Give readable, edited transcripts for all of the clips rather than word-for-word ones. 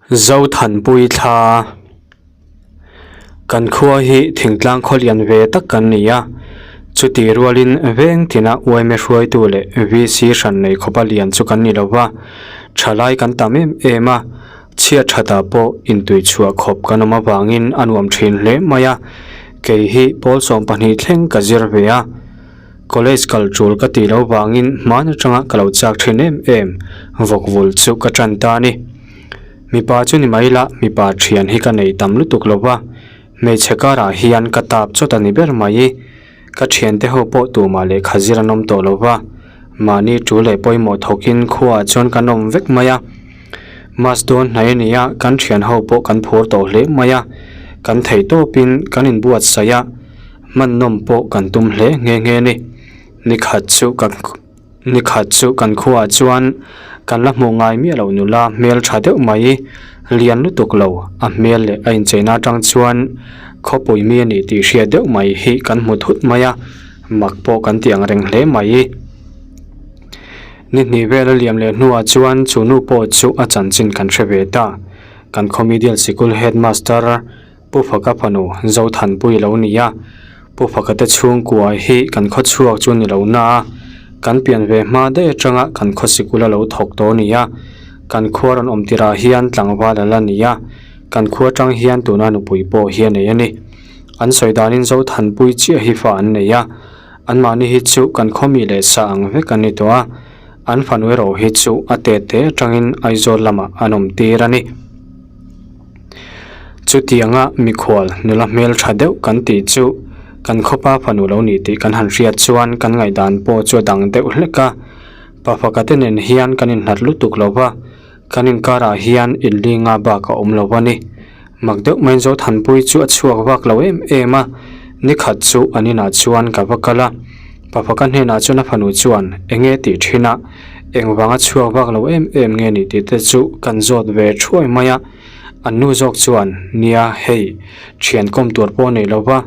Zothanpui thla Kan khua hi thingtlang khaw lian ve tak kan ni a, chutih rualin veng tina uaime hruaitu leh VC hran nei khawpa lian chu kan ni lo va, thalai kan tam em em a, chhiat thatah pawh intui chhuah khawp kan awm avangin a nuam thin hle mai a, kei hi pawl 12 thleng ka zir ve a. College kal tul ka tih loh vangin hman atanga ka lo chak thin em em vawk vul chu ka tan ta a ni. Mipa chu ni mai la mipa thian hi ka nei tam lutuk lo va, hmeichhe karah hian ka tap chawt a ni ber mai. Ka thiante ho pawh tumah lehkha zir an awm tawh lo va, mahni tul leh pawimawh thawkin khuaah chuan kan awm vek mai a. Mas dawn hnai a ni a, kan thian ho pawh kan phur tawh hle mai a, kan theihtawpin kan inbuatsaih a. Hmannawm pawh kan tum hle nghe nghe a ni. Nikhat chu kan nikhat chu kan khuaah chuan kan la hmuh ngai miah loh nula hmel tha deuh mai lian lutuk lo a hmel leh a incheina atang chuan khawpui mi a ni tih hriat deuh mai hi kan hmu thut mai a, mak pawh kan ti ang reng hle mai. Ni hnih vel a liam leh hnuah chuan chu nu pawh chu a chanchin kan hre ve ta. Kan khaw middle sikul headmaster Pu Faka fanu Zothanpui lo ni a, Pu Faka te chhungkua hi kan khaw chhuak chu ni lo na a, kan pian ve hma daih atanga kan khaw sikul a lo thawk tawh a ni a, kan khua rawn awm tirah hian tlangval a la ni a, kan khua atang hian tuna nupui pawh hi a nei a ni. An sawi danin Zothanpui chiah hi fa an nei a, anmahni hi chu kan khaw mi leh sa ang vek an ni tawh a, an fanu erawh hi chu a tet te atangin Aizawl lamah an awm tir a ni. Chutianga mikhual nula hmel tha deuh kan tih chu kan khawpa fanu lo ni tih kan han hriat chuan kan ngaihdan pawh chu a dang deuh hlek a. Pa faka te nen hian kan inhlat lutuk lo va, kan inkarah hian inlinga bak a awm lo a ni. Mak deuh maiin Zothanpui chu a chhuak vak lo em em a, nikhat chu an inah chuan ka va kal a. Pa faka hnenah chuan a fanu chuan eng nge tih thin a, engvanga chhuak vak lo em em nge ni tih te chu kan zawt ve thuai mai a. An nu zawk chuan, Nia, hei, thian kawm tur pawh nei lo va,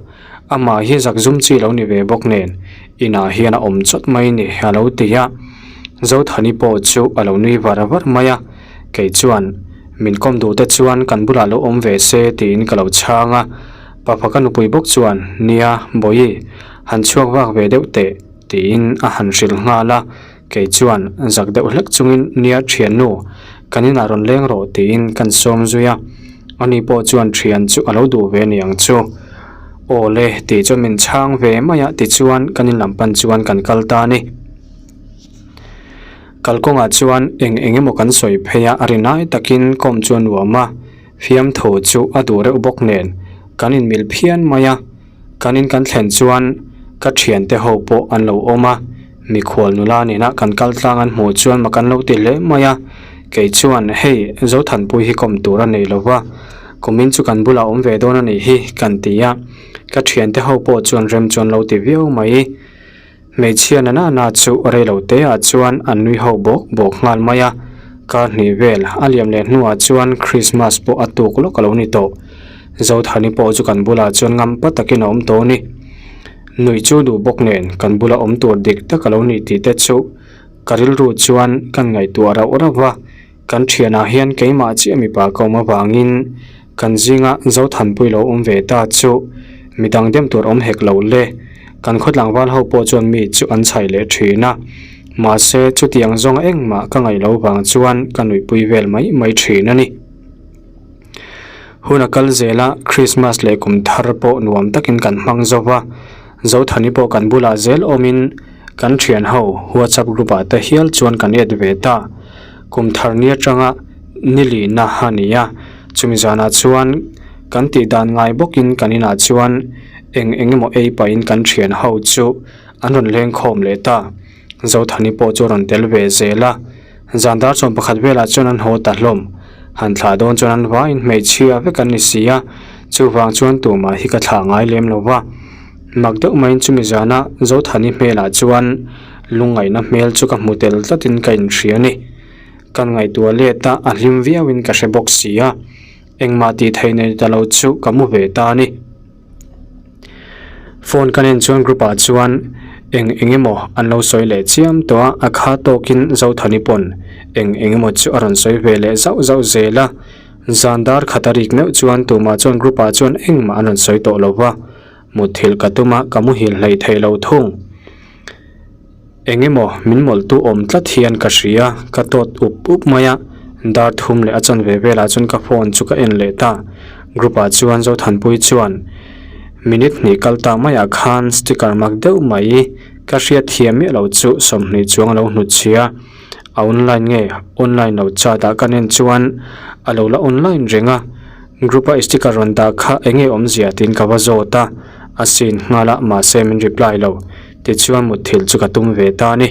amah hi zak zum chi lo ni ve bawk nen, inah hian a awm chawt mai ni, a lo ti a. Zothani pawh chu a lo nui var var mai a, kei chuan, Min kawm duh te chuan kan bulah lo awm ve se, tiin ka lo chhang a. Papa ka nupui bawk chuan, Nia, Bawihi, han chhuak vak ve deuh teh, tiin a han hrilh nghal a. Kei chuan zak deuh hlek chungin nia thiannu, kan inah rawn leng rawh tiin kan sawm zui a, ani pawh chuan thian chu a lo duh ve niang chu. Aw le tih chuan min chhang ve mai a tichuan kan in lam pan chuan kan kal ta a ni. Kalkawngah chuan eng eng emaw kan sawi phei a, a rinai takin kawm chu a nuam a, fiamthu chu a duh reuh bawk nen kan inmil phian mai a. Kan in kan thlen chuan ka thiante ho pawh an lo awm a, mikhual nula nena kan kal tlang an hmuh chuan mak an lo ti hle mai a, kei chuan hei Zothanpui hi kawm tur a nei lo va, kumin chu kan bulah awm ve dawn a nih hi kan ti a, ka thiante ho pawh chuan rem chuan lo ti viau mai. Hmeichhia na na na chu reilo te ah chuan an nui ho bawk bawk nghal mai a, kar hnih vel a liam leh hnuah chuan Christmas pawh a tuk lawk a lo ni tawh. Zothani pawh chu kan bulah chuan ngam pa takin a awm tawh a ni. Nuih chu duh bawk nen kan bula awm tur dik tak a lo ni tih te chu ka rilru chuan kan ngaihtuah rauh rauh va. Kan thianah hian keimah chiah mipa ka awm avangin kan zinga Zothanpui lo awm ve ta chu midang dem tur awm hek lo le. Kan khaw tlangval ho pawh chuan mi chu an chhai leh thin a. Mahse chutiang zawng engmah ka ngaih lo vang chuan ka nuihpui vel mai mai thin a ni. Hun a kal zel a, Christmas leh kum thar pawh nuam takin kan hmang zo va. Zothani pawh kan bulah zel awmin kan thian ho WhatsApp group ah te hial chuan kan add ve ta. Kum thar ni atanga ni lihna a ni a, chumi zanah chuan kan tih dan ngai bawkin kan inah chuan eng eng emaw ei pahin kan thian ho chu an rawn leng khawm leh ta. Zothani pawh chu a rawn tel ve zel a, zan dar chuan pakhat velah chuan an haw ta hlawm. Han thlah dawn chuan an vaiin hmeichhia vek an ni si a, chuvang chuan tumah hi ka thlah ngai lem lo va. Mak deuh maiin chumi zana Zothani hmelah chuan lungngaihna hmel chu ka hmu tel tlatin ka inhria a ni. Kan ngaihtuah let a, a hlim viauin ka hre bawk si a, engmah tih theih nei ta lo chu ka mu ve ta a ni. Phone ka nen chuan group ah chuan eng eng emaw an lo sawi leh chiam tawh a, a kha tawkin Zothani pawn eng eng emaw chu a rawn sawi ve leh zauh zauh zel a. Zan dar khat a rik meuh chuan tumah chuan group ah chuan engmah an rawn sawi tawh lo va, mutthilh ka tum a, ka muhil hleih theih lo thung. Eng emaw min mawlhtu awm tlat hian ka hria, ka tawt up up mai a, dar thum leh a chanve velah chuan ka phone chu ka en leh ta. Group ah chuan Zothanpui chuan minute hnih kal ta maiah khan sticker mak deuh mai ka hriat thiam miah lo chu 20 chuang a lo hnutchhia. A online nge online lo chat ah ka nen chuan a lo la online reng a, group a sticker rawn dah kha eng nge awmzia tiin ka va zawt a, a sin nghal a mahse min reply lo. Tichuan mutthilh chu ka tum ve ta a ni.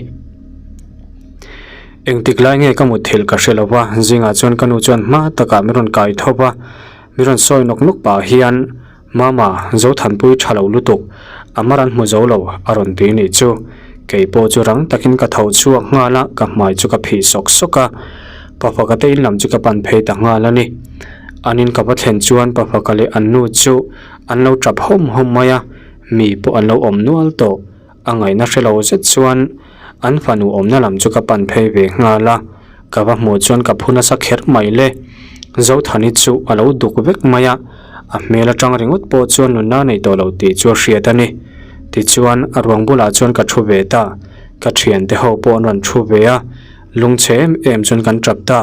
Engtik lai nge ka mutthilh ka hre lo va, zingah chuan ka nu chuan hma takah min rawn kai thawp a, min rawn sawi nawk nawk pah hian, Mama, Zothanpui tha lo lutuk, a mar an hmu zo lo, a rawn ti nih chu. Kei pawh chu rang takin ka tho chhuak nghal a, ka hmai chu ka phih sawk sawk a. Pafa ka te in lam chu ka pan phei ta nghal a ni. An in ka va thlen chuan Pafa ka leh an nu chu an lo tap hawm hawm mai a. Mi pawh an lo awm nual tawh. A ngaihna hre lo zet chuan an fanu awmna lam chu ka pan phei ve nghal a, ka va hmuh chuan ka phu nasa kher mai le. Zothani chu a lo duk vek mai a, a hmel atang ringawt pawh chuan nunna nei tawh lo tih chu a hriat a ni. Tichuan a ruang bulah chuan ka thu ve ta, ka thiante ho pawh an rawn thu ve a, lungchhe em em chuan kan tap ta.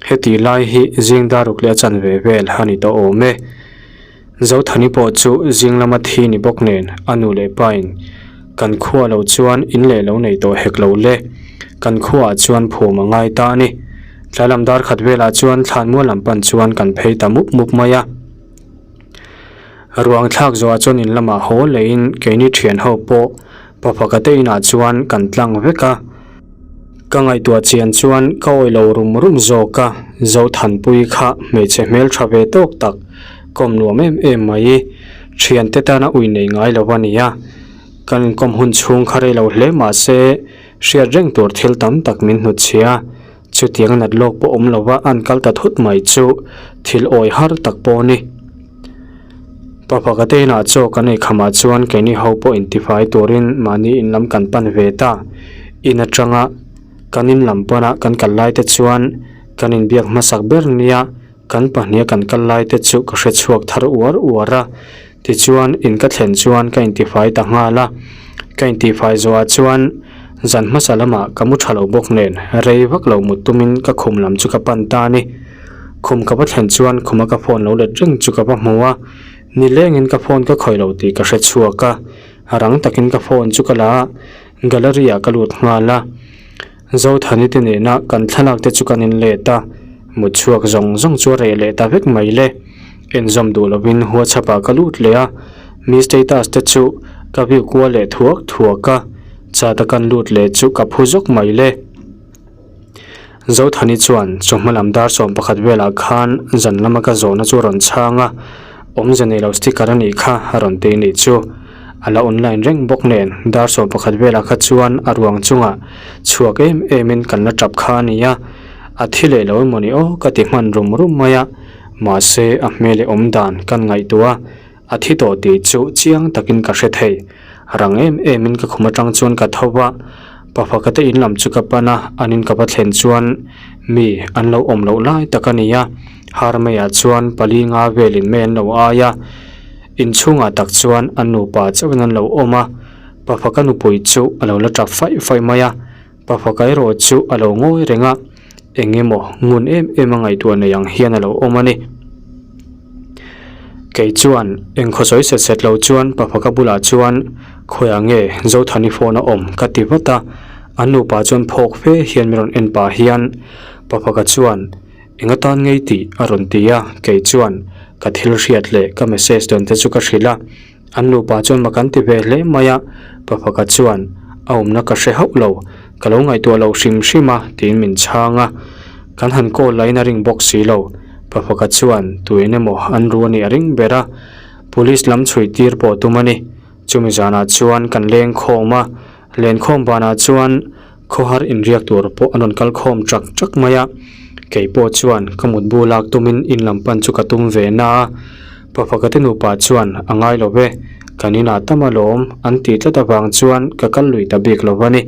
Heti lai hi zing daruk leh a chanve vel a ni tawh awm e. Zothani pawh chu zing lama thi ni bawk nen a nu leh pain kan khua lo chuan in leh lo nei tawh hek lo le, kan khuaah chuan phum a ngai ta a ni. Tlai lam dar khat velah chuan thlanmual lam pan chuan kan phei ta mup mup mai a. Ruang thlak zawhah chuan in lamah haw leiin keini thian ho pawh Paphaka te inah chuan kan tlang vek a. Ka ngaihtuah chian chuan ka awih lo rum rum zawk a, Zothanpui kha hmeichhe hmeltha ve tawk tak, kawm nuam em em mai, thiante tana ui nei ngai lo a ni a. Kan inkawm hun chhung kha rei lo hle mah se, hriat reng tur thil tam tak min hnutchhia a, chutiang nat lawk pawh awm lova an kal ta thut mai chu thil awi har tak pawh a ni. Pa pakhat inah chaw kan ei khamah chuan keini ho pawh intifai turin mahni in lam kan pan ve ta. In atanga kan in lam pana kan kal lai te chuan kan inbiak hmasak ber nia kan pahniha kan kal lai te chu ka hre chhuak thar uar uar a. Tichuan in ka thlen chuan ka intifai ta nghal a. Ka intifai zawhah chuan zan hmasa lamah ka mu tha lo bawk nen rei vak lo mut tumin ka khum lam chu ka pan ta a ni. Khum ka va thlen chuan khuma ka phone lo let reng chu ka va hmu a, nilengin ka phone ka khawih lo tih ka hre chhuak a, rang takin ka phone chu ka la a, gallery ah ka lut nghal a. Zothani te nena kan thlalak te chu kan in let a, mut chhuak zawng zawng chu a reh leh ta vek mai le. Enzawm duh lovin WhatsApp ah ka lut leh a, mi status te chu ka view kual leh thuak thuak a, chat a kan lut leh chu ka phu zawk mai le. Zothani chuan chawhma lam dar 11 velah khan zan lama ka zawhna chu a rawn chhang a, awmze nei lo sticker a nih kha a rawn ti nih chu. A la online reng bawk nen dar 11 velah kha chuan a ruang chungah chhuak em emin kan la tap kha a ni a, a thi leh lo emaw ni aw ka ti hman rum rum mai a, mahse a hmel leh awmdan kan ngaihtuah a. A thi tawh tih chu chiang takin ka hre thei. Rang em emin ka khum atang chuan ka tho va, Pafa ka te in lam chu ka pan a, an in ka va thlen chuan mi an lo awm loh lai tak a ni a, har maiah chuan pali nga velin mai an lo ai a, inchhungah tak chuan an nupa chauhin an lo awm a, Pafa ka nupui chu a lo la tap faih faih mai a. Pafa erawh chu a lo ngawi reng a, eng emaw ngun em em a ngaihtuah nei ang hian a lo awm a ni. Kei chuan eng khawsawi set set lo chuan Pafa ka bulah chuan khawiah nge Zothani phone a awm ka ti vat a, an nupa chuan phawk fe hian min rawn en pah hian Pafa ka chuan eng atan ngei tih a rawn ti a, kei chuan ka thil hriat leh ka message dawn te chu ka hrilh a. An nupa chuan mak an ti ve hle mai a, pa pakhat chuan a awmna ka hre hauh lo, ka lo ngaihtuah loh hrim hrim a tiin min chhang a. Kan han call lahin a ring bawk si lo, pa pakhat chuan tu eng emaw an ru a nih a ring ber a, police lam chhui tir pawh tum a ni. Chumi zanah chuan kan leng khawm a, Lenkhawm banah chuan khawhar inriak tur pawh an rawn kal khawm chak chak mai a, kei pawh chuan ka mutbu lak tumin in lam pan chu ka tum ve na a, pa pakhat nupa chuan a ngai lo ve, kan inah tam alawm an tih tlat avang chuan ka kal lui ta bik lo a ni.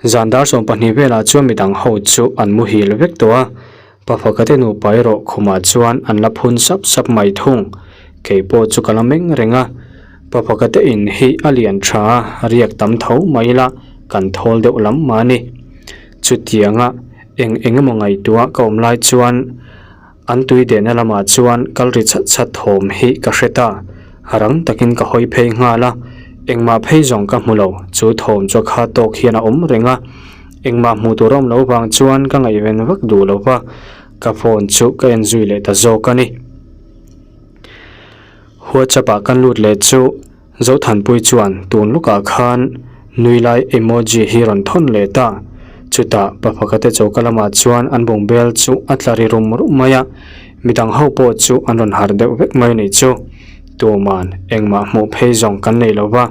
Zan dar 12 velah chuan midang ho chu an muhil vek tawh a. Pafa te nupa erawh khumah chuan an la phun sap sap mai thung. Kei pawh chu ka la meng reng a. Pafa te in hi a lian tha a, riak tam tho mai ila kan thawl deuh lam mah a ni. Chutianga eng eng emaw ngaihtuah ka awm lai chuan An tui dehna lamah chuan kal ri chhat chhat thawm hi ka hre ta. Rang takin ka hawi phei nghal a, engmah phei zawng ka hmu lo, chu thawm chu a kha tawk hian a awm reng a. Engmah hmuh tur a awm loh vang chuan ka ngaihven vak duh lo va, ka phone chu ka en zui leh ta zawk a ni. WhatsApp ah kan lut leh chu Zothanpui chuan tun lukah khan nui lai emoji hi rawn thawn leh ta. Chutah pa pakhat choka lamah chuan an bungbel chu a tla ri rum rum mai a, midang ho pawh chu an rawn harh deuh vek mai ni chu. Tuman engmah hmuh phei zawng kan nei lo va,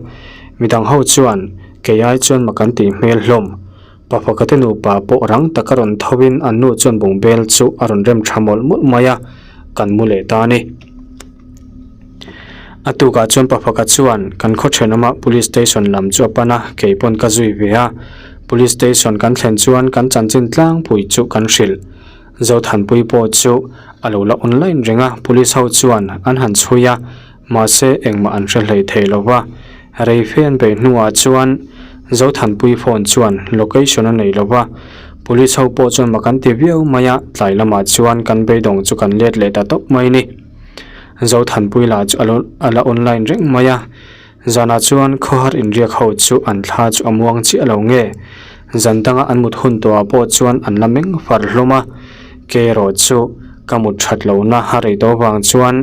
midang ho chuan kei ai chuan mak an tih hmel hlawm. Pa pakhat nupa pawh rang taka rawn tho in an nu chuan bungbel chu a rawn rem tha mawlh mawlh mai a, kan mu leh ta a ni. A tukah chuan pa pakhat chuan kan khaw thenawma police station lam chu a pan a, kei pawn ka zui ve a. Police station kan thlen chuan kan chanchin tlangpui chu kan hrilh. Zothanpui pawh chu a lo la online reng a, police ho chuan an han chhui a, mahse engmah an hre hlei thei lo va. Rei fe an beih hnuah chuan Zothanpui phone chuan location a nei lo va, police ho pawh chuan mak an ti viau mai a, tlai lamah chuan kan beidawng chu kan let leh ta tawp mai a ni. Zothanpui lah chu a la online reng mai a, zanah chuan khawhar inriak ho chu an thla chu a muang chiah lo nge, zan danga an mut hun tawhah pawh chuan an la meng far hlawm a, kei erawh chu ka mut that lohna a rei tawh vang chuan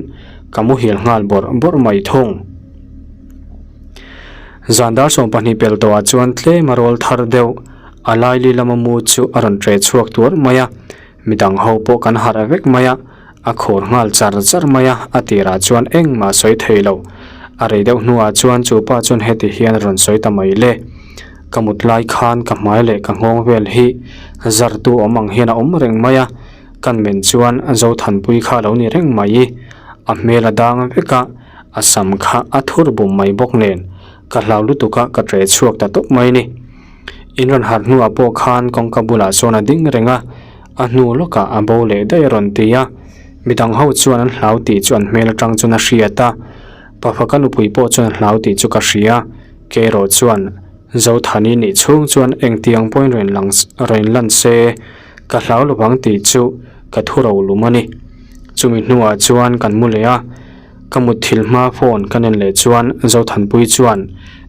ka muhil nghal bawrh bawrh mai thung. Zan dar 20 pel tawhah chuan tlem a rawl thar deuh, a laili lama mu chu a rawn ṭe chhuak tuar mai a, midang ho pawh kan harh vek mai a, A khur nghal char char mai a, a tirah chuan engmah sawi thei lo. A rei deuh hnuah chuan chu pa chuan heti hian a rawn sawi ta mai le. Ka mut lai khan ka hmai leh ka nghawng vel hi zartu awm ang hian a awm reng mai a, kan men chuan Zothanpui kha a lo ni reng mai. A hmel a dang vek a, a sam kha a thur bum mai bawk nen ka hlau lutuk a ka ṭe chhuak ta tawp mai ni. In rawn harh hnuah pawh khan kawngka bulah sawn a ding reng a. A hnu lawkah a bo leh daih a rawn ti a, midang ho chuan an hlau tih chu an hmel atang chuan a hriat a, pafa ka nupui pawh chuan a hlau tih chu ka hria, kei erawh chuan Zothani nih chhung chuan engtiang pawhin rawn lang rawn lan se ka hlau lovang tih chu ka thu ro lum a ni. Chumi hnuah chuan kan mu leh a, ka mutthil hma phone ka nen leh chuan Zothanpui chuan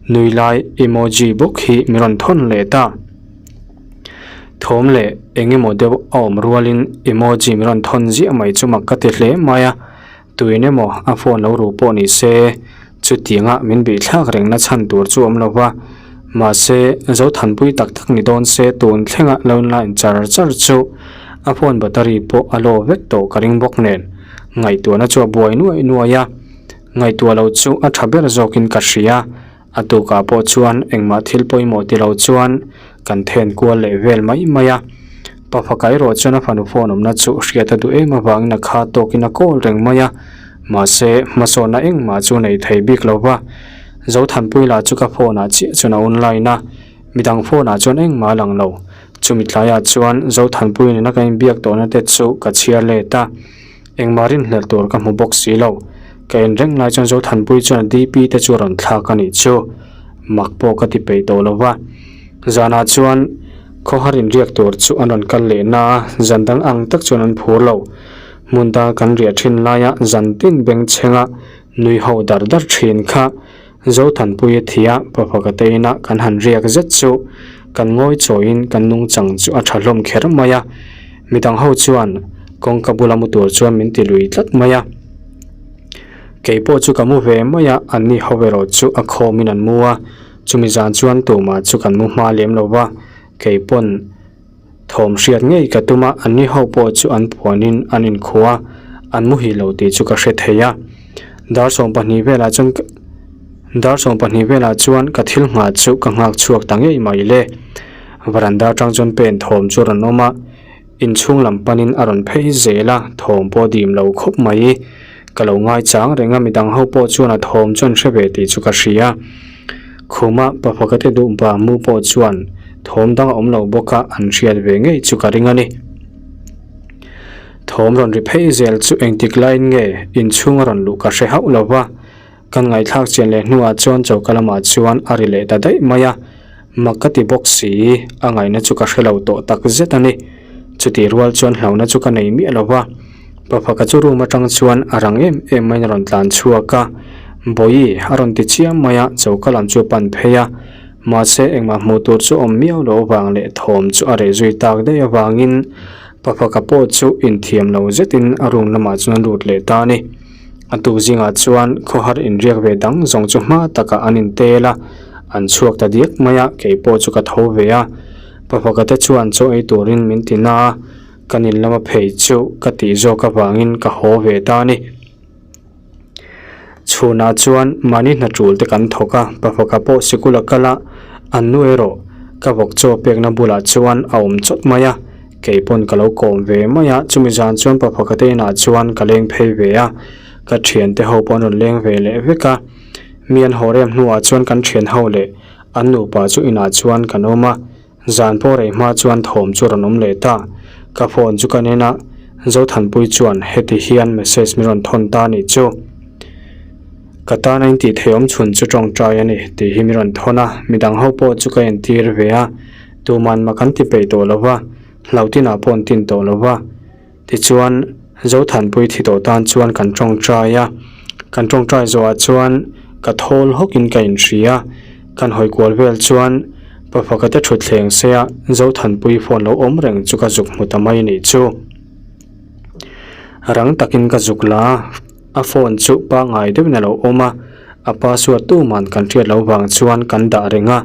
nui lai emoji bawk hi min rawn thawn leh ta. Thawm leh eng emaw deuh a awm rualin emoji min rawn thawn ziah mai chu mak ka ti hle mai a, tuin emaw a phone lo ru pawh ni se chutianga min bih thlak rengna chhan tur chu awm lo va, mahse Zothanpui tak tak ni dawn se tun thlenga lo line char char chu a phone battery pawh a low vek tawh ka ring bawk nen ngaihtuahna chu a buai nuai nuai a, ngaihtuah loh chu a tha ber zawkin ka hria. A tukah pawh chuan engmah thil pawimawh ti lo chuan kan then kual leh vel mai mai a. Pa faka erawh chuan a fanu phone awmna chu hriat a duh em avangin a kha tawkin a kawl reng mai a. Mahse, hmasawnna engmah chu nei thei bik lo va. Zothanpui lah chu ka phone ah chiah chuan a online a, midang phone ah chuan engmah a lang lo. Chumi tlaiah chuan Zothanpui nena kan inbiak tawhna te chu ka chhiar let a. Engmah rinhlelh tur ka hmu bawk si lo. Ka en reng lai chuan Zothanpui chuan a DP te chu a rawn thlak a nih chu. Mak pawh ka ti peih tawh lo va. Zanah chuan khawhar inriak tur chu an rawn kal leh na a, zan dang ang tak chuan an phur lo. Hmun danga kan riah thin laia zan tin bengchhenga nui ho dar dar thin kha Zothanpuia thia pafa ka teina kan han riak zet chu kan ngawi chawiin kan nungchang chu a tha hlawm kher mai a, midang ho chuan kawngka bula mu tur chuan min ti lui tlat mai a. Kei pawh chu ka mu ve mai a, anni ho erawh chu a khawmin an mu a, chumi zan chuan tumah chu kan mu hma lem lo va, kei pawn Thawm hriat ngei ka tum a, anni ho pawh chu an puanin an inkhuh a, an muhil lo tih chu ka hre thei a. Dar 20 velah chuan dar 20 velah chuan ka thil nghah chu ka nghak chhuak ta ngei mai le. Varanda atang chuan pen thawm chu a rawn awm a, inchhung lam panin a rawn phei zel a, thawm pawh dim lo khawp mai. Ka lo ngaichang reng a, midang ho pawh chuan a thawm chu an hre ve tih chu ka hria. Khuma pa pakhat te duh ba mu pawh chuan thawm dang a awm lo bawk a, an hriat ve ngei chu ka ring a ni. Thawm rawn ri phei zel chu engtik laiin nge inchhung a rawn luh ka hre hauh lo va, kan ngaihthlak chian leh hnuah chuan choka lamah chuan a ri leh ta daih mai a, mak ka ti bawk si, a ngaihna chu ka hre lo tawh tak zet a ni. Chutih rual chuan hlauhna chu ka nei miah lo va, Paphaka chu room atang chuan a rang em em maiin a rawn tlan chhuak a, Bawihi a rawn ti chiam mai a, choka lam chu a pan phei a, mahse engmah hmuh tur chu awm miau loh avang leh thawm chu a reh zui tak daih avangin Paphaka pawh chu inthiam lo zetin a room lamah chuan a lut leh ta a ni. A tuk zingah chuan khawhar inriak ve dang zawng chu hma takah an intel a, an chhuak ta diak mai a, kei pawh chu ka tho ve a. Paphaka te chuan chaw ei turin min ti na a, kan in lama phei chu ka tih zawk avangin ka haw ve ta a ni. Chhunah chuan mahni hna tul te kan thawk a, Paphaka pawh sikul a kal a, an nu erawh ka vawk chaw pekna bulah chuan a awm chawt mai a, kei pawn ka lo kawm ve mai a, chumi zan chuan Paphaka te inah chuan ka leng phei ve a, ka thiante ho pawh an rawn leng ve leh vek a, mi an haw rem hnuah chuan kan thian ho leh an nupa chu inah chuan kan awm a. Zan pawh rei hma chuan thawm chu rawn awm leh ta. Ka phone chu ka nen a, Zothanpui chuan heti hian message min rawn thawn ta anih chu. Ka tan a intih thei awm chhun chu tawngtai a ni tih hi min rawn thawn a, midang ho pawh chu ka entir ve a, tuman mak an ti peih tawh lo va, hlautinah pawh an tin tawh lo va. Tichuan, Zothanpui thi tawh tan chuan kan tawngtai a, kan tawngtai zawhah chuan ka thawl hawkin ka inhria. Kan hawi kual vel chuan pa pakhat a thutthleng se a, Zothanpui phone lo awm reng chu ka zuk hmu ta mai nih chu. Rang takin ka zuk la a, a phone chu pangngai deuhin a lo awm a, a password tuman kan hriat loh vang chuan kan dah reng a.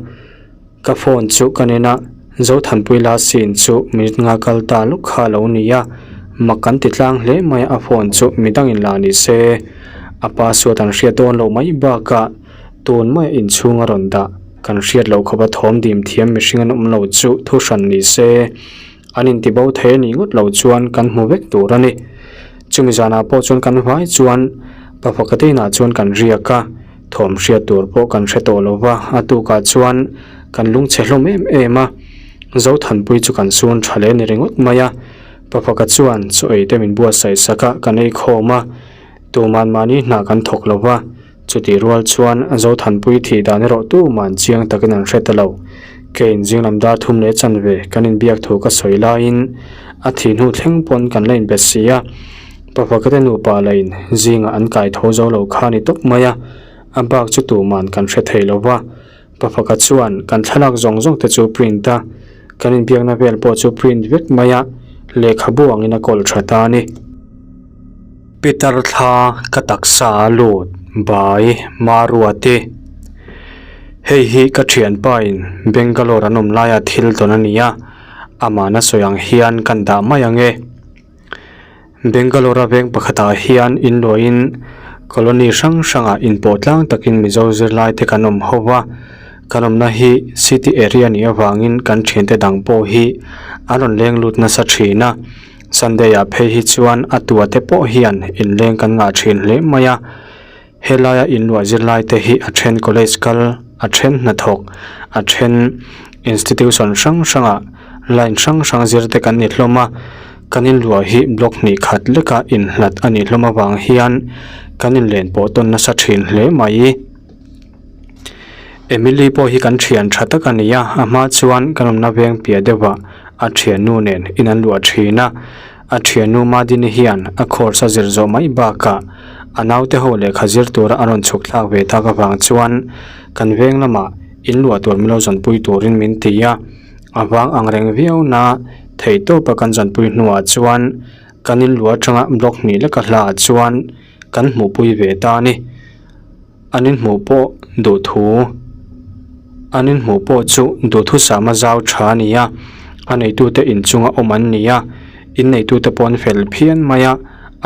Ka phone chu ka nen a, Zothanpui la scene chu minute nga kal ta luk kha a lo ni a, mak kan ti tlang hle mai a phone chu midangin la ni se, a password an hriat dawn loh mai bakah tun maia inchhung a rawn dah kan hriat loh khawpa thawm dim thiam mihring an awm lo chu thu hran ni se, an inti bo thei a nih ngawt loh chuan kan hmu vek tur a ni. Chumi zanah pawh chuan kan hmai chuan pa pakhat inah chuan kan riak a. Thawm hriat tur pawh kan hre tawh lo va, a tukah chuan kan lungchhe hlawm em em a, Zothanpui chu kan sun tha leh ni ringawt mai a, pa pakhat chuan chaw ei te min buatsaih sak a, kan ei khawm a, tuman mahni hna kan thawk lo va, chutih rual chuan Zothanpui thih dan erawh tuman chiang takin an hre ta lo. Keiin zinglam dar thum leh chanve kan inbiak thu ka sawi laiin a thih hnu thleng pawn kan la inbe si a. Pa pakhat nupa la in zingah an kai tho zo lo kha ni tawp mai a, a bak chu tuman kan hre thei lo va. Pa pakhat chuan kan thlalak zawng zawng te chu print a, kan inbiakna vel pawh chu print vek mai a, lehkhabu angin a kawl tha ta a ni. Peter thla ka taksa a lut bai Maruati. Hei hi ka thianpa in Bangalore an awm laia thil tawn a ni a, amahna sawi ang hian kan dah mai ang e. Bangalore a veng pakhatah hian inluahin colony hrang hrangah inpawh tlang takin Mizo zirlai te kan awm ho va, kan awmna hi city area nih avangin kan thiante dang pawh hi an rawn leng lut nasa thin a, Sunday ah phei hi chuan a tua te pawh hian inleng kan ngah thin hle mai a. Helaia inluah zirlai te hi a then college kal, a then hnathawk, a then institution hrang hrangah line hrang hrang zir te kan ni hlawm a, kan inluah hi block hnih khat leka inhlat a nih hlawm avang hian kan inlen pawh tawn nasa thin hle mai. Emily pawh hi kan thian tha tak a ni a, a hma chuan kan awmna veng piah deuhah a thiannu nen in an luah thin a. A thiannu Madini hian a course a zir zawh mai bakah a naute ho lehkha zir tura a rawn chhuk thlak ve tak avang chuan kan veng lamah in luah tur min lo zawnpui turin min ti a, a vang ang reng viau na theihtawpa kan zawnpui hnuah chuan kan in luah atanga block hnih leka hlaah chuan kan hmuhpui ve ta a ni. An inhmuh pawh duhthu An inhmuh pawh chu duhthusama zau tha a ni a, a neitute inchunga awm an ni a, inneitute pawh an fel phian mai a,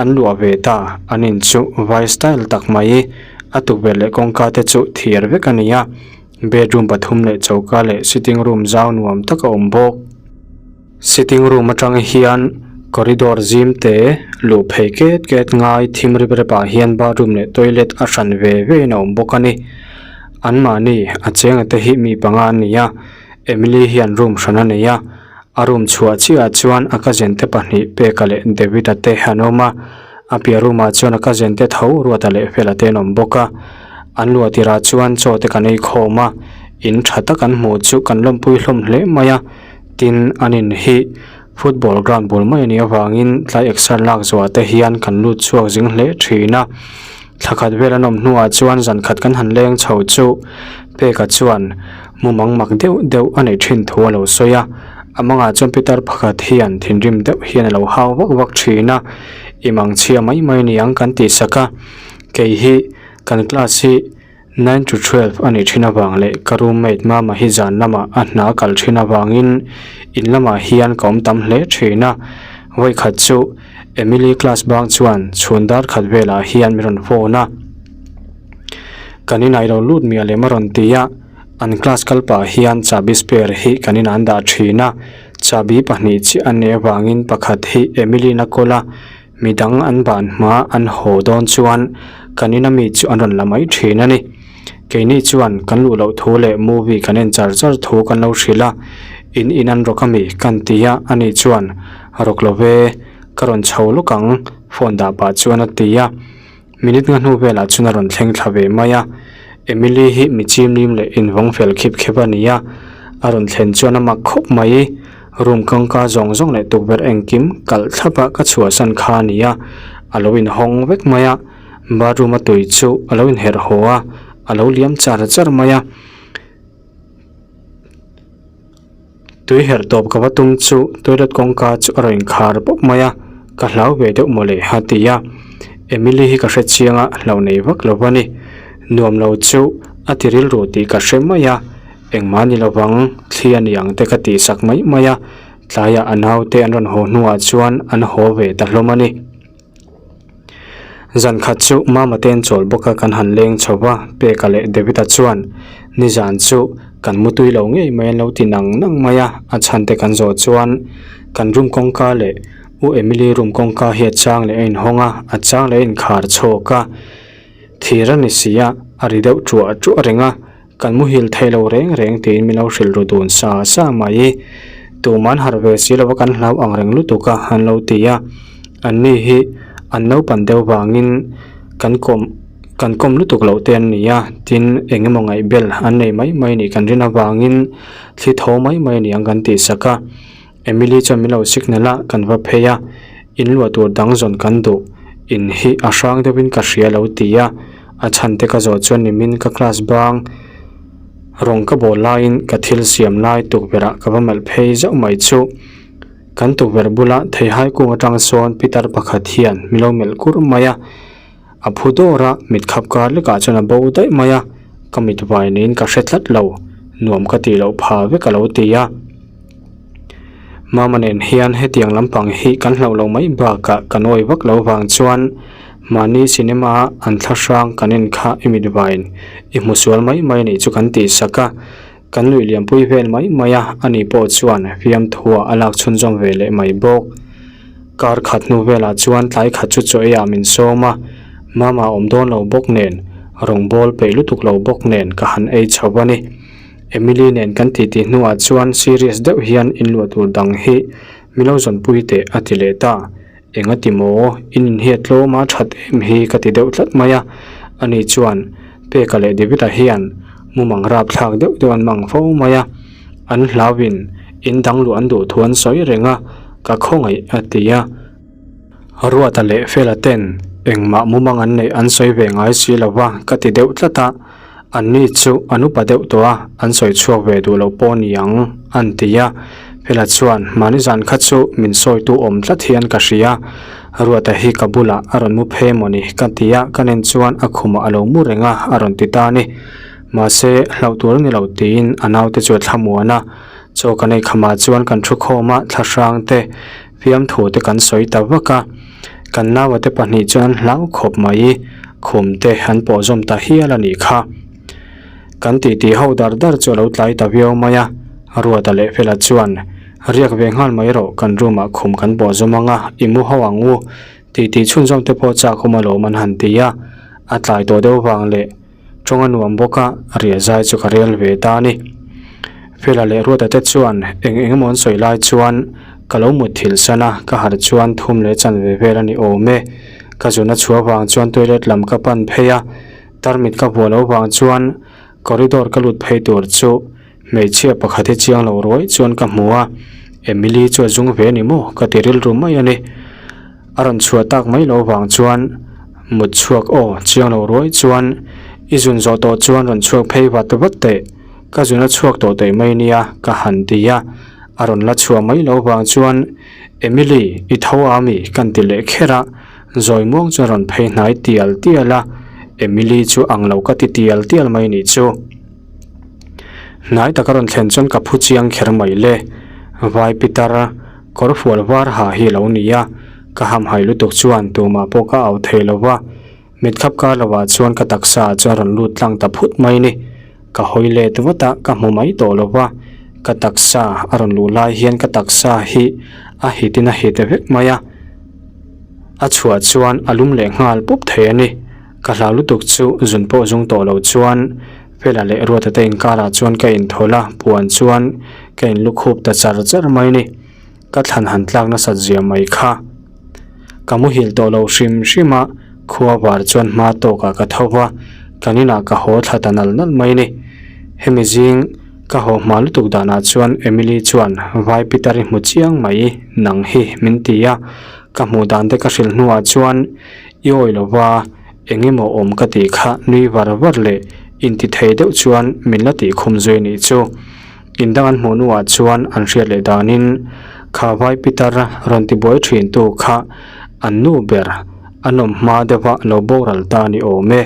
an luah ve ta, an in chu vai style tak mai, a tukverh leh kawngka te chu thir vek a ni a, bedroom pathum leh choka leh sitting room zau nuam tak a awm bawk. Sitting room atang hian corridor zim te luh phei ket ket ngai thim rep rep ah hian bathroom leh toilet a hran ve ve in a awm bawk a ni. An mahni a chenga te hi mi panga an ni a, Emily hian room hran a nei a. A room chhuah chiahah chuan a cousin te pahnih Peka leh David-a te an awm a, a piah room ah chuan a cousin te tho Ruata leh Fela te an awm bawk a. An luah tirah chuan chaw te kan ei khawm a, in tha tak an hmuh chu kan lawmpui hlawm hle mai a, tin an in hi football ground bul mai a nih avangin tlai exer lak zuah te hian kan lut chhuak zing hle thin a. Thla khat vel an awm hnuah chuan zan khat kan han leng chho chu Peka chuan mumang mak deuh deuh a neih thin thu a lo sawi a, a mangah chuan Peter pakhat hian thinrim deuh hian a lo hau vak vak thin a, i mang chhia mai mai niang kan tih sak a, kei hi kan class hi 9 to 12 a nih thin avang leh ka roommate Mama hi zan lamah a hna kal thin avangin in lamah hian ka awm tam hle thin a, vawikhat chu Emily class bang chuan chhun dar khat velah hian min rawn phone a, kan inah i lo lut miah lem a rawn ti a, an class kal pah hian chahbi spare hi kan inah an dah thin a, chahbi pahnih chiah an neih avangin pakhat hi Emily-in a kawl a. Midang an ban hma an haw dawn chuan kan ina mi chu an rawn la mai thin a ni. Keini chuan kan luh loh thu leh movie kan en char char thu kan lo hrilh a, in in an rawk ami kan ti a, ani chuan rawk lo ve, ka rawn chho lawk ang phone dah pah chuan a ti a. Minute nga hnu velah chuan a rawn thleng thla ve mai a, Emily hi mi chimlim leh invawng fel khip khep a ni a, a rawn thlen chuan a mak khawp mai. Room kawngka zawng zawng leh tukverh engkim kalh thlap a ka chhuahsan kha a ni a, a lo inhawng vek mai a, bathroom a tui chu a lo inherh haw a, a lo liam char char mai a. Tui herh tawp ka va tum chu toilet kawngka chu a rawn inkhar pawp mai a, ka hlau ve deuh mawle a ti a, Emily hi ka hre chiang a, hlauh nei vak lo a ni. Nuam lo chu a ti rilru tih ka hre mai a, engmah ni lovang thli a ni ang te ka tih sak mai mai a, tlaiah a naute an rawn haw hnuah chuan an haw ve ta hlawm a ni. Zan khat chu Mama te an chawl bawk a kan han leng chho va, Peka leh David-a chuan nizan chu kan mutui lo ngei mai an lo ti nang nang mai a, a chhan te kan zawh chuan kan room kawngka leh U Emily room kawngka hi a chang leh a inhawng a, a chang leh a inkhar chhawk a, thir a ni si a, a ri deuh ṭuah ṭuah reng a. Kan muhil thei lo reng reng tiin min lo hrilh ru dun sa sa mai. Tuman harh ve si lova kan hlau ang reng lutuk a an lo ti a. Anni hi an naupan deuh vangin kan kawm kan kawm lutuk loh te an ni a, tin eng emaw ngaihbel an nei mai mai nih kan rin avangin thli tho mai mai a ni ang kan tih sak a. Emily chuan min lo signal a, kan va phei a, in luah tur dang zawn kan duh, in hi a hrang deuhin ka hria lo ti a, a chhan te ka zawh chuan nimin ka class bang rawng ka bawl laiin ka thil siam lai tukverh ah ka va melh phei zauh mai chu. Kan tukverh bula theihai kung atang sawn pitar pakhat hian min lo melh kur mai a. A phu dawr a, mit khap kar lekah chuan a bo daih mai a, ka mit vai niin ka hre tlat lo, nuam ka tih loh pha vek a lo ti a. Mama nen hian hetiang lampang hi kan hlauh lo mai bakah kan awi vak lo vang chuan mahni cinema a an thla hrang kan en kha i mit vaiin i hmu sual mai mai a nih chu kan tih sak a, kan nuih liampui vel mai mai a, ani pawh chuan fiamthuah a lak chhunzawm ve leh mai bawk. Kar khat hnu velah chuan tlai khat chu chaw eiah min sawm a, Mama awm dawn lo bawk nen, rawngbâwl peih lutuk lo bawk nen ka han ei chho a ni. Emily nen kan titi hnuah chuan serious deuh hian inluah tur dang hi min lo zawnpui teh a ti leh ta. Enga ti maw, in inhiat tlawm a that em hi ka ti deuh tlat mai a, ani chuan Peka leh David-a hian mumang rapthlak deuh deuh an mang fo mai a, an hlauin in dang luh an duh thu an sawi reng a, ka khawngaih a ti a. Ruata leh Fela ten engmah mumang an neih an sawi ve ngai si lo va ka ti deuh tlat a, anni chu an upa deuh tawh a, an sawi chhuak ve duh loh pawh ni ang an ti a. Fela chuan mahni zan kha chu min sawitu awm tlat hian ka hria, Ruata hi ka bulah a rawn mu phei mawni ka ti a, ka nen chuan a khumah a lo mu reng a, a rawn ti ta a ni. Mahse, hlauh tur a ni lo tiin a naute chu a thlamuan a. Chaw kan ei khamah chuan kan thu khawm a, thlahrang te, fiamthu te kan sawi ta vak a. Kan naua te pahnih chuan an hlau khawp mai, khum te an pawh zawm ta hial a nih kha. Kan titi ho dar dar chu a lo tlai ta viau mai a, Ruata leh Fela chuan, Riak ve nghal mai rawh, kan room ah khum kan pawh zawm ang a, i mu ho ang u, titi chhunzawm te pawh chak awm alawm an han ti a, a tlai tawh deuh vang leh. Tawng a nuam bawk a, riah zai chu ka rel ve ta a ni. Fela leh Ruata te chuan eng eng emaw an sawi lai chuan ka lo mutthilh san a, ka harh chuan thum leh chanve vel a ni awm e. Ka zun a chhuah vang chuan toilet lam ka pan phei a, tarmit ka vuah loh vang chuan corridor ka lut phei tur chu hmeichhia pakhat hi chiang lo ruai chuan ka hmu a, Emily chu a zung ve a ni maw ka ti rilru mai a ni. A rawn chhuah tak mai loh vang chuan mut chhuak aw chiang lo ruai chuan i zun zawh tawh chuan rawn chhuak phei vat vat teh. Ka zun a chhuak tawh teh mai nia ka han ti a, a rawn la chhuah mai loh vang chuan Emily i tho a mi kan ti leh kher a, zawi muang chuan rawn phei hnai tial tial a, Emily chu ang lo ka ti tial tial mai nih chu. Hnai taka rawn thlen chuan ka phu chiang kher mai le, vai pitar kawr fual var ha hi a lo ni a, ka hamhaih lutuk chuan tumah pawh ka au thei lo va. Mitkhap kar lovah chuan ka taksa ah chuan rawn lut tlang ta phut mai ni. Ka hawi let vat a, ka hmu mai tawh lo va. Ka taksa a rawn luh lai hian ka taksa hi a hit in a hit vek mai a. A chhuah chuan a lum leh nghal pup thei a ni. Ka hlau lutuk chu zun pawh zung tawh lo chuan Fela leh Ruata te inkarah chuan ka inthawlh a, puan chuan ka inlukhup ta char char mai ni. Ka thlan han tlak nasat zia mai kha. Ka muhil tawh lo hrim hrim a, khua var chuan hma tawkah ka tho va, kan inah ka haw thla ta nal nal mai ni. Hemi zing ka haw hma lutuk danah chuan Emily chuan vai pitar i hmu chiang mai nang hi min ti a, ka hmuh dan te ka hrilh hnuah chuan i awi lo va, eng emaw awm ka tih kha nui var var leh inti thei deuh chuan min la tih khum zui nih chu. In dang an hmuh hnuah chuan an hriat leh danin kha vai pitar rawn ti buai thin tu kha an nu ber a nawm hma deuha lo boral ta ni awm e.